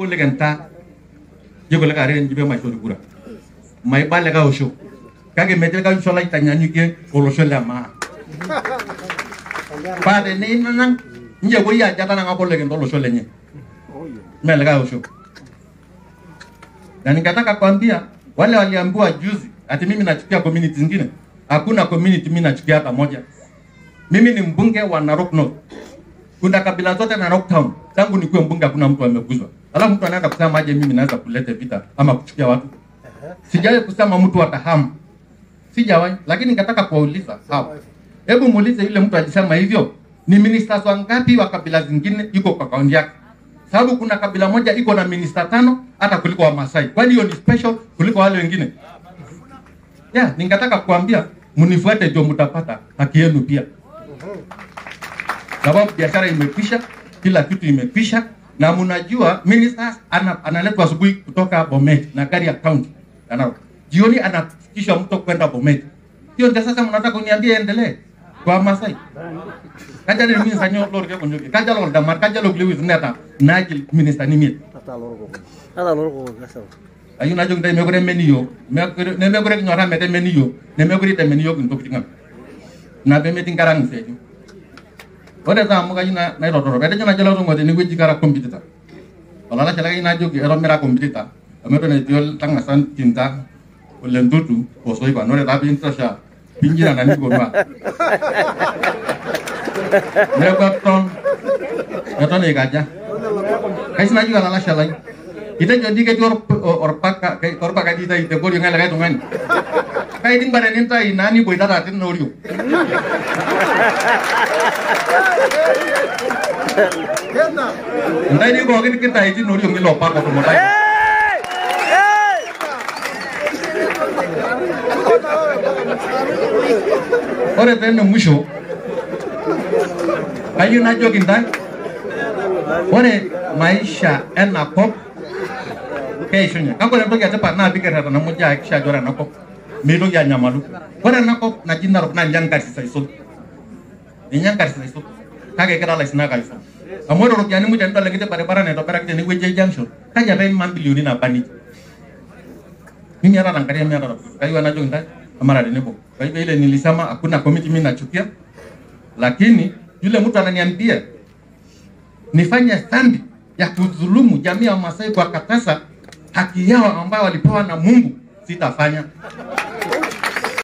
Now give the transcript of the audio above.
Legenta jogo le kare njibe maishori kura maibale ka osho kake metel ka usho laitanyanyukie olosho le maa pare neinanang nje kuya jatana ngabo legenta olosho lenye mele ka osho. Na ningetaka kuambia wale waliambiwa juzi ati mimi nachukia community zingine, hakuna community mimi nachukia hata moja. Mimi ni mbunge wa Narok North. Kuna kabila zote Narok Town. Tangu nikuwe mbunge hakuna mtu ameguzwa. Alafu mtu anaenda kusema aje mimi naweza kuleta vita ama kuchukia watu. Sijawahi kusema mtu atahamu. Sijawahi, lakini ningetaka kuwauliza hapo. Hebu muulize yule mtu alisema hivyo, ni ministers wangapi wa kabila zingine yuko kwa kaunti yake? Sababu kuna kabila moja iko na minister 5 hata kuliko wa Masai. Kwani hiyo ni special kuliko wale wengine? Yeah, ningetaka kuambia mnifuate ndio mtapata haki yenu pia. Sababu biashara imekwisha, kila kitu imekwisha, na mnajua ministers analetwa asubuhi kutoka Bomet na gari ya county. Jioni anafikisha mtu kwenda Bomet. Hiyo ndio sasa mnataka kuniambia endelee kwa Masai. Kaja ni minister nyo lor ke konjoki. Kaja lor damar, kaja lor Lewis neta najil minister ni miet. Ata lor ko gasa. Ayu najo ndai mekure meniyo, ne mekure nyora mete meniyo, ne mekure te meniyo kinto kitinga. Na be meeting karang seju. Ore ta amu kaji na nairotoro. Etejo najo latungo tenewueji kara competitor. Olalashe lai najoki eton mira competitor. Amu eton etii oltang'asa Tinta ole Ntutu osoipan. Ore taa piintosha pinjirana nikiponua. Neeku eton eikaja. Kaisho najoki olalashe lai. Kitejo dii ketii orpaka dii itayu te koriong elikae tung'ani. Kai dii mbare nintayu naa niboitata tina oriong. Ntae dii pookin kitayu tina oriong ilo paka otumutayu. Ore taa ene mwisho kayieu najoki ntae ore maisha ena kop keishunye. Kake ore entoki etipat naa pikirreta muj ayakikisha ajo ore ena kop meitoki anyamalu. Ore ena kop naji Narok naa ninye enkarsis aisul. Ninye enkarsis aisul. Kake kira ilaisinak aisul. Amu ore iropiyiani muj tenidol enkiti baribara naitobiraki tenewueji e junction, kaji apa eima mbilioni naba nejia. Mimi hata naangalia mimi hata kayieu najoki ntae amara tenebo. Kwa hivyo ile nilisema hakuna committee mimi nachukia. Lakini yule mtu ananiambia nifanye dhambi ya kudhulumu jamii ya Masai kwa katasa haki yao ambayo walipewa na Mungu, sitafanya.